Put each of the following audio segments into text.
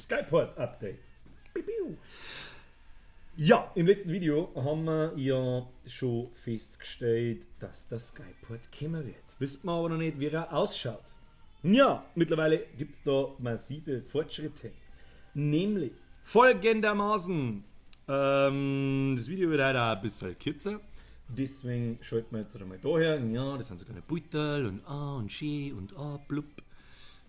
Skyport Update. Ja, im letzten Video haben wir ja schon festgestellt, dass der Skyport kommen wird. Wissen wir aber noch nicht, wie er ausschaut. Ja, mittlerweile gibt es da massive Fortschritte. Nämlich folgendermaßen. Das Video wird heute auch ein bisschen kürzer. Deswegen schalten wir jetzt einmal da her. Ja, das sind so kleine Beutel und A und Sch und A, blub.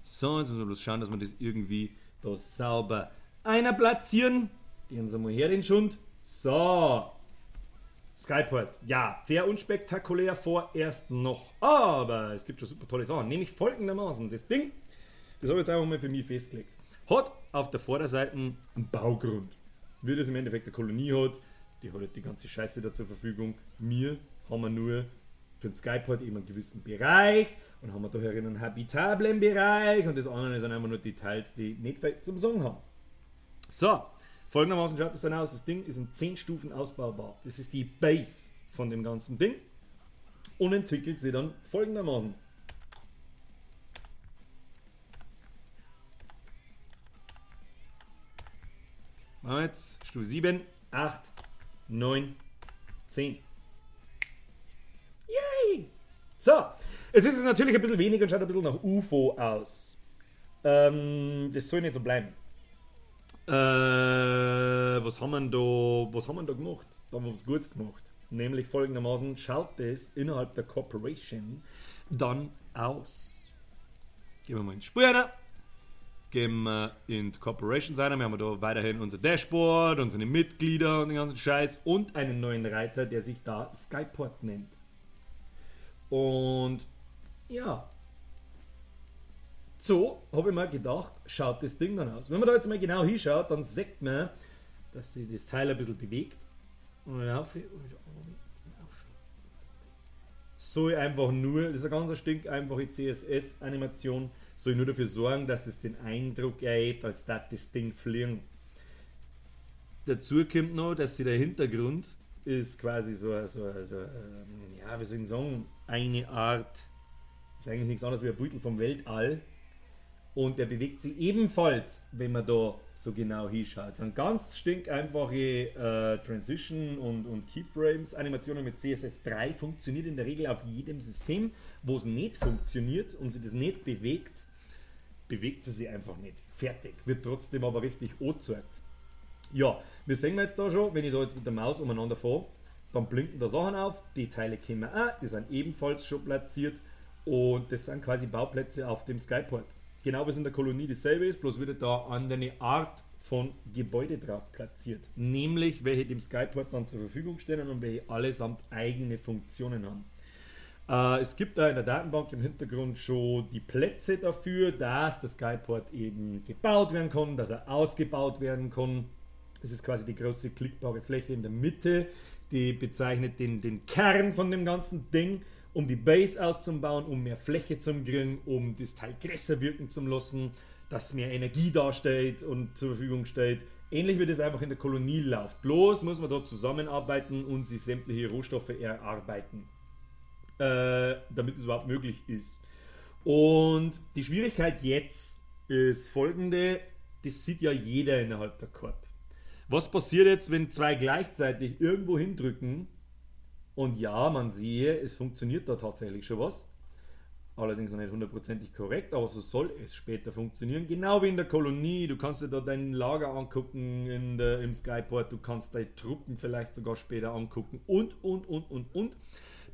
So, jetzt müssen wir bloß schauen, dass wir das irgendwie da sauber einer platzieren. Gehen Sie mal her, den Schund. So. Skyport. Ja, sehr unspektakulär vorerst noch. Aber es gibt schon super tolle Sachen. Nämlich folgendermaßen. Das Ding, das habe ich jetzt einfach mal für mich festgelegt, hat auf der Vorderseite einen Baugrund. Wie das im Endeffekt eine Kolonie hat, die hat halt die ganze Scheiße da zur Verfügung. Wir haben wir nur für den Skyport eben einen gewissen Bereich und haben wir da einen habitablen Bereich und das andere sind einfach nur Details, die nicht viel zum Sagen haben. So, folgendermaßen schaut das dann aus. Das Ding ist in 10 Stufen ausbaubar. Das ist die Base von dem ganzen Ding und entwickelt sich dann folgendermaßen. Machen wir jetzt Stufe 7, 8, 9, 10. Yay! So, jetzt ist es natürlich ein bisschen weniger und schaut ein bisschen nach UFO aus. Das soll nicht so bleiben. Was haben wir denn da, was haben wir da gemacht? Da haben wir was Gutes gemacht. Nämlich folgendermaßen, schaut das innerhalb der Corporation dann aus. Gehen wir mal ins Spiel rein. Gehen wir in die Corporation rein. Wir haben da weiterhin unser Dashboard, unsere Mitglieder und den ganzen Scheiß und einen neuen Reiter, der sich da Skyport nennt. Und ja, so habe ich mir gedacht, schaut das Ding dann aus. Wenn man da jetzt mal genau hinschaut, dann sieht man, dass sich das Teil ein bisschen bewegt. Und dann auf und wieder auf. Soll einfach nur, das ist eine ganz stinkeinfache CSS-Animation, soll nur dafür sorgen, dass es den Eindruck erhebt, als dass das Ding fliegen. Dazu kommt noch, dass sich der Hintergrund ist quasi so, ja, wie soll ich sagen, eine Art, ist eigentlich nichts anderes wie ein Beutel vom Weltall. Und der bewegt sich ebenfalls, wenn man da so genau hinschaut. Das sind ganz stinkeinfache Transition und Keyframes. Animationen mit CSS3 funktioniert in der Regel auf jedem System. Wo es nicht funktioniert und sich das nicht bewegt, bewegt sie sich einfach nicht. Fertig. Wird trotzdem aber richtig angezeigt. Ja, wir sehen jetzt da schon, wenn ich da jetzt mit der Maus umeinander fahre, dann blinken da Sachen auf. Die Teile kommen auch, die sind ebenfalls schon platziert und das sind quasi Bauplätze auf dem Skyport. Genau wie es in der Kolonie dasselbe ist, bloß wird da andere Art von Gebäude drauf platziert. Nämlich welche dem Skyport dann zur Verfügung stehen und welche allesamt eigene Funktionen haben. Es gibt da in der Datenbank im Hintergrund schon die Plätze dafür, dass der Skyport eben gebaut werden kann, dass er ausgebaut werden kann. Das ist quasi die große klickbare Fläche in der Mitte, die bezeichnet den Kern von dem ganzen Ding, um die Base auszubauen, um mehr Fläche zu kriegen, um das Teil größer wirken zu lassen, dass mehr Energie darstellt und zur Verfügung steht. Ähnlich wie das einfach in der Kolonie läuft. Bloß muss man dort zusammenarbeiten und sich sämtliche Rohstoffe erarbeiten, damit es überhaupt möglich ist. Und die Schwierigkeit jetzt ist folgende, das sieht ja jeder innerhalb der Corp. Was passiert jetzt, wenn zwei gleichzeitig irgendwo hindrücken? Und ja, man sehe, es funktioniert da tatsächlich schon was. Allerdings noch nicht hundertprozentig korrekt, aber so soll es später funktionieren. Genau wie in der Kolonie, du kannst dir da dein Lager angucken im Skyport, du kannst deine Truppen vielleicht sogar später angucken und.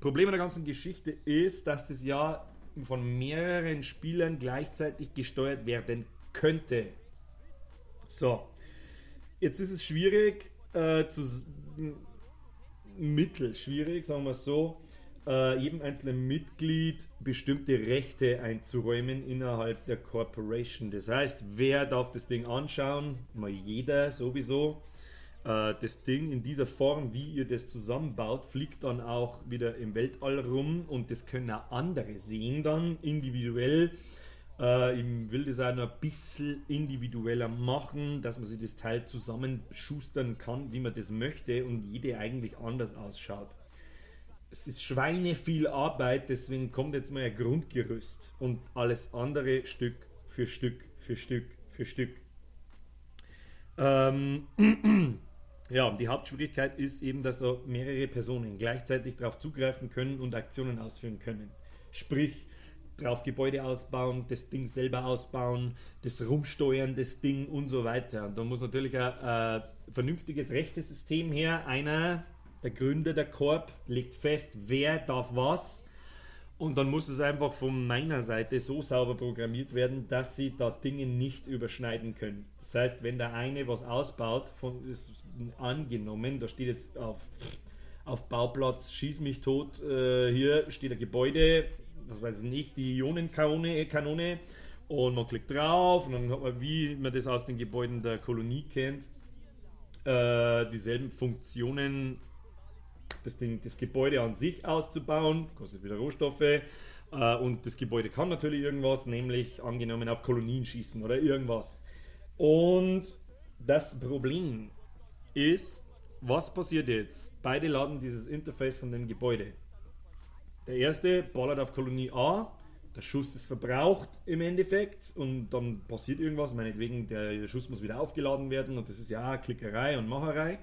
Problem an der ganzen Geschichte ist, dass das ja von mehreren Spielern gleichzeitig gesteuert werden könnte. So, jetzt ist es schwierig, mittelschwierig, sagen wir es so, jedem einzelnen Mitglied bestimmte Rechte einzuräumen innerhalb der Corporation. Das heißt, wer darf das Ding anschauen? Mal jeder sowieso. Das Ding in dieser Form, wie ihr das zusammenbaut, fliegt dann auch wieder im Weltall rum und das können auch andere sehen dann individuell. Ich will das auch noch ein bisschen individueller machen, dass man sich das Teil zusammenschustern kann, wie man das möchte und jede eigentlich anders ausschaut. Es ist schweineviel Arbeit, deswegen kommt jetzt mal ein Grundgerüst und alles andere Stück für Stück für Stück für Stück. Ja, die Hauptschwierigkeit ist eben, dass da mehrere Personen gleichzeitig darauf zugreifen können und Aktionen ausführen können. Sprich, drauf Gebäude ausbauen, das Ding selber ausbauen, das Rumsteuern, das Ding und so weiter. Und da muss natürlich ein vernünftiges Rechtesystem her. Einer der Gründer der Corp legt fest, wer darf was. Und dann muss es einfach von meiner Seite so sauber programmiert werden, dass sie da Dinge nicht überschneiden können. Das heißt, wenn der eine was ausbaut, ist angenommen, da steht jetzt auf Bauplatz, schieß mich tot, hier steht ein Gebäude, was weiß ich nicht, die Ionenkanone, Kanone, und man klickt drauf und dann hat man, wie man das aus den Gebäuden der Kolonie kennt, dieselben Funktionen, das Ding, das Gebäude an sich auszubauen, kostet wieder Rohstoffe, und das Gebäude kann natürlich irgendwas, nämlich angenommen auf Kolonien schießen oder irgendwas. Und das Problem ist, was passiert jetzt? Beide laden dieses Interface von dem Gebäude. Der erste ballert auf Kolonie A, der Schuss ist verbraucht im Endeffekt und dann passiert irgendwas, meinetwegen der Schuss muss wieder aufgeladen werden und das ist ja auch Klickerei und Macherei.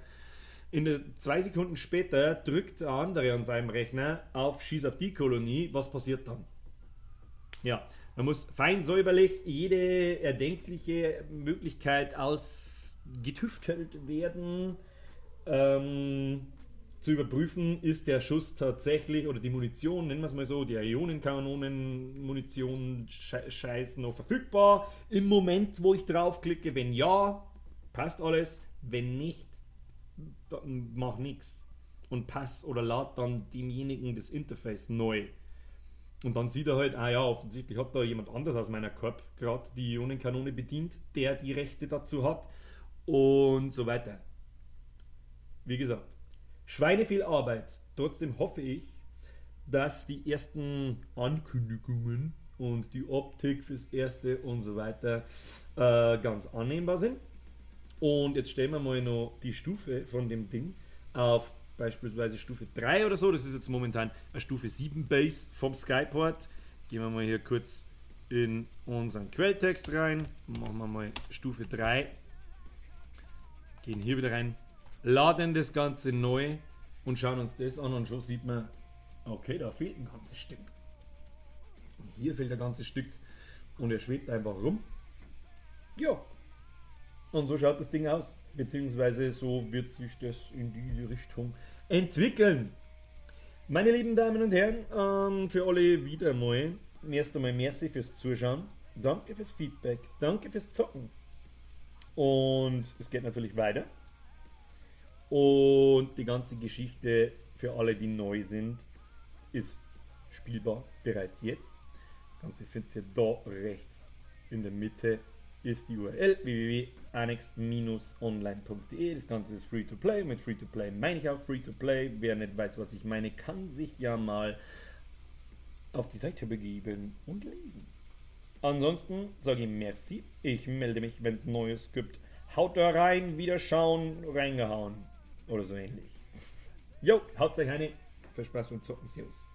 In der 2 Sekunden später drückt der andere an seinem Rechner auf Schieß auf die Kolonie, was passiert dann? Ja, man muss fein säuberlich jede erdenkliche Möglichkeit ausgetüftelt werden, zu überprüfen, ist der Schuss tatsächlich, oder die Munition, nennen wir es mal so, die Ionenkanonen, Munition, Scheiß noch verfügbar im Moment, wo ich draufklicke. Wenn ja, passt alles, wenn nicht, dann mach nix und pass oder lad dann demjenigen das Interface neu. Und dann sieht er halt, ah ja, offensichtlich hat da jemand anders aus meiner Corp grad die Ionenkanone bedient, der die Rechte dazu hat und so weiter. Wie gesagt, Schweine viel Arbeit. Trotzdem hoffe ich, dass die ersten Ankündigungen und die Optik fürs Erste und so weiter ganz annehmbar sind. Und jetzt stellen wir mal noch die Stufe von dem Ding auf beispielsweise Stufe 3 oder so. Das ist jetzt momentan eine Stufe 7 Base vom Skyport. Gehen wir mal hier kurz in unseren Quelltext rein. Machen wir mal Stufe 3. Gehen hier wieder rein. Laden das Ganze neu und schauen uns das an und schon sieht man, okay, da fehlt ein ganzes Stück. Und hier fehlt ein ganzes Stück und er schwebt einfach rum. Ja. Und so schaut das Ding aus, beziehungsweise so wird sich das in diese Richtung entwickeln. Meine lieben Damen und Herren, für alle wieder mal, erst einmal merci fürs Zuschauen, danke fürs Feedback, danke fürs Zocken. Und es geht natürlich weiter. Und die ganze Geschichte für alle, die neu sind, ist spielbar bereits jetzt. Das Ganze findet ihr da rechts in der Mitte. Ist die URL w w w punkt annex bindestrich online punkt de. Das Ganze ist free to play. Mit free to play meine ich auch free to play. Wer nicht weiß, was ich meine, kann sich ja mal auf die Seite begeben und lesen. Ansonsten sage ich merci. Ich melde mich, wenn's Neues gibt. Haut da rein, wieder schauen, reingehauen. Oder so ähnlich. Jo, haut euch eine. Viel Spaß beim Zocken. Servus.